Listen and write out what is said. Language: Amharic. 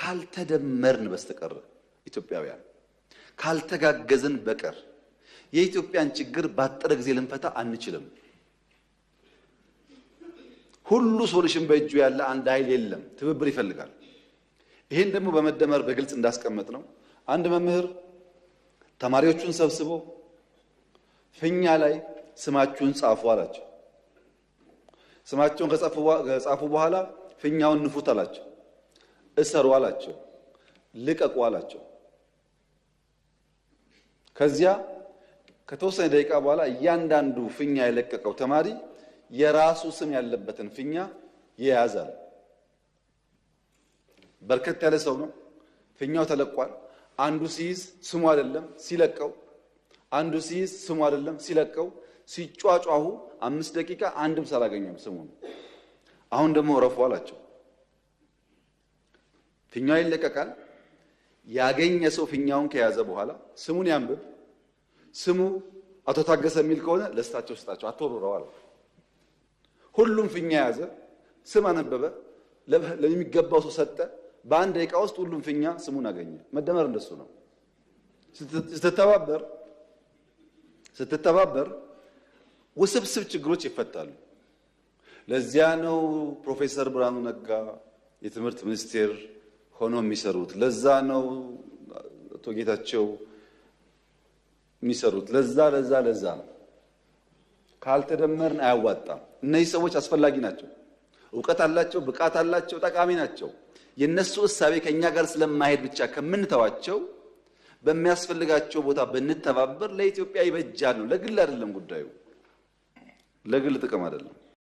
ካልተደመርን በስተቀር ኢትዮጵያውያን ካልተጋገዝን በቀር የኢትዮጵያን ችግር ባጠረ ጊዜ ልንፈታ አንችልም። ሁሉ solution በእጁ ያለ አንድ ኃይል የለም። ትብብር ይፈልጋል። ይህን ደግሞ በመደመር በግልጽ እንዳስቀመጥ ነው። አንድ መምህር ተማሪዎቹን ሰብስቦ ፊኛ ላይ ስማችሁን ጻፉ አላቸው። ስማቸውን ከጻፉ በኋላ ፊኛውን ንፉት አላቸው። እሰሩ አላቸው። ልቀቁ አላቸው። ከዚያ ከተወሰነ ደቂቃ በኋላ እያንዳንዱ ፊኛ የለቀቀው ተማሪ የራሱ ስም ያለበትን ፊኛ ይያዛል። በርከት ያለ ሰው ነው። ፊኛው ተለቋል። አንዱ ሲይዝ ስሙ አይደለም ሲለቀው፣ አንዱ ሲይዝ ስሙ አይደለም ሲለቀው፣ ሲጯጯሁ 5 ደቂቃ አንድም ሰው አላገኘም ስሙን። አሁን ደግሞ እረፉ አላቸው። ፊኛው ይለቀቃል። ያገኘ ሰው ፊኛውን ከያዘ በኋላ ስሙን ያንብብ። ስሙ አቶ ታገሰ የሚል ከሆነ ለእሳቸው ስጣቸው፣ አትወርውረው አለ። ሁሉም ፊኛ ያዘ፣ ስም አነበበ፣ ለሚገባው ሰው ሰጠ። በ1 ደቂቃ ውስጥ ሁሉም ፊኛ ስሙን አገኘ። መደመር እንደሱ ነው። ስትተባበር ስትተባበር ውስብስብ ችግሮች ይፈታሉ። ለዚያ ነው ፕሮፌሰር ብርሃኑ ነጋ የትምህርት ሚኒስቴር ሆኖ የሚሰሩት። ለዛ ነው አቶ ጌታቸው የሚሰሩት። ለዛ ለዛ ለዛ ነው። ካልተደመርን አያዋጣም። እነዚህ ሰዎች አስፈላጊ ናቸው። እውቀት አላቸው፣ ብቃት አላቸው፣ ጠቃሚ ናቸው። የነሱ እሳቤ ከእኛ ጋር ስለማይሄድ ብቻ ከምንተዋቸው በሚያስፈልጋቸው ቦታ ብንተባበር ለኢትዮጵያ ይበጃል ነው። ለግል አይደለም ጉዳዩ፣ ለግል ጥቅም አይደለም።